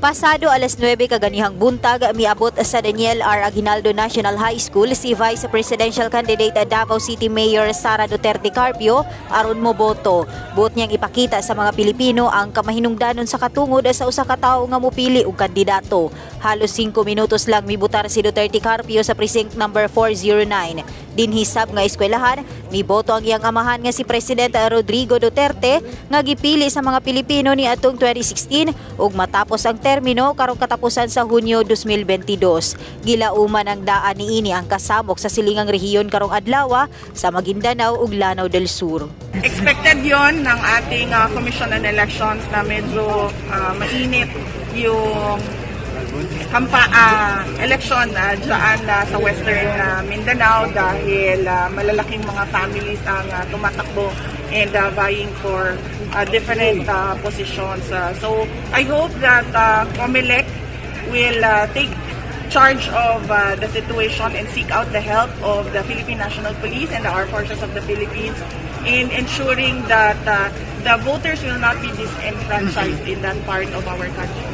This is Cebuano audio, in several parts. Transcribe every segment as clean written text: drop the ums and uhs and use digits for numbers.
Pasado alas 9 kaganihang buntag, miabot sa Daniel R. Aguinaldo National High School si Vice Presidential Candidate Davao City Mayor Sara Duterte Carpio aron moboto. Buot niyang ipakita sa mga Pilipino ang kamahinungdanon sa katungod sa usa ka tawo nga mopili og kandidato. Halos 5 minutos lang mibutar si Duterte Carpio sa precinct number 409. Dinhi sab nga eskwelahan, miboto ang iyang amahan nga si President Rodrigo Duterte nga gipili sa mga Pilipino ni atong 2016 ug matapos ang termino karong katapusan sa Hunyo 2022. Gilauman ang daan niini ang kasamok sa silingang rehiyon karong adlaw sa Maguindanao ug Lanao del Sur. Expected yon ng ating Commission on Elections na medyo mainit yung kampa election dyan sa Western Mindanao dahil malalaking mga families ang tumatakbo and vying for different positions. So I hope that COMELEC will take charge of the situation and seek out the help of the Philippine National Police and the Armed Forces of the Philippines in ensuring that the voters will not be disenfranchised in that part of our country.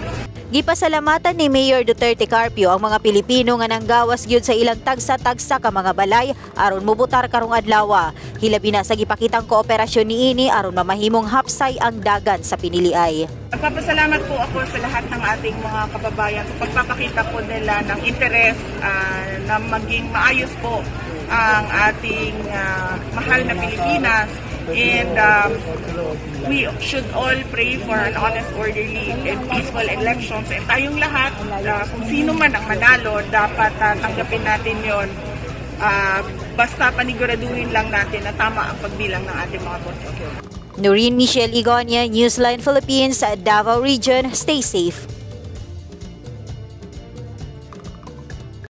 Gipasalamatan ni Mayor Duterte Carpio ang mga Pilipino nga nanggawas gyud sa ilang tagsa-tagsa ka mga balay aron mobotar karong adlaw. Hilabi na sa gipakitang kooperasyon niini aron mamahimong hapsay ang dagan sa piniliay. Nagpapasalamat po ako sa lahat ng ating mga kababayan sa pagpapakita po nila ng interes na maging maayos po ang ating mahal na Pilipinas, and we should all pray for an honest, orderly, and peaceful elections. And tayong lahat, kung sino man ang manalo, dapat tanggapin natin yon. Basta paniguraduhin lang natin na tama ang pagbilang ng ating mga boto. Noreen Michelle Igonia, Newsline Philippines, Davao Region. Stay safe.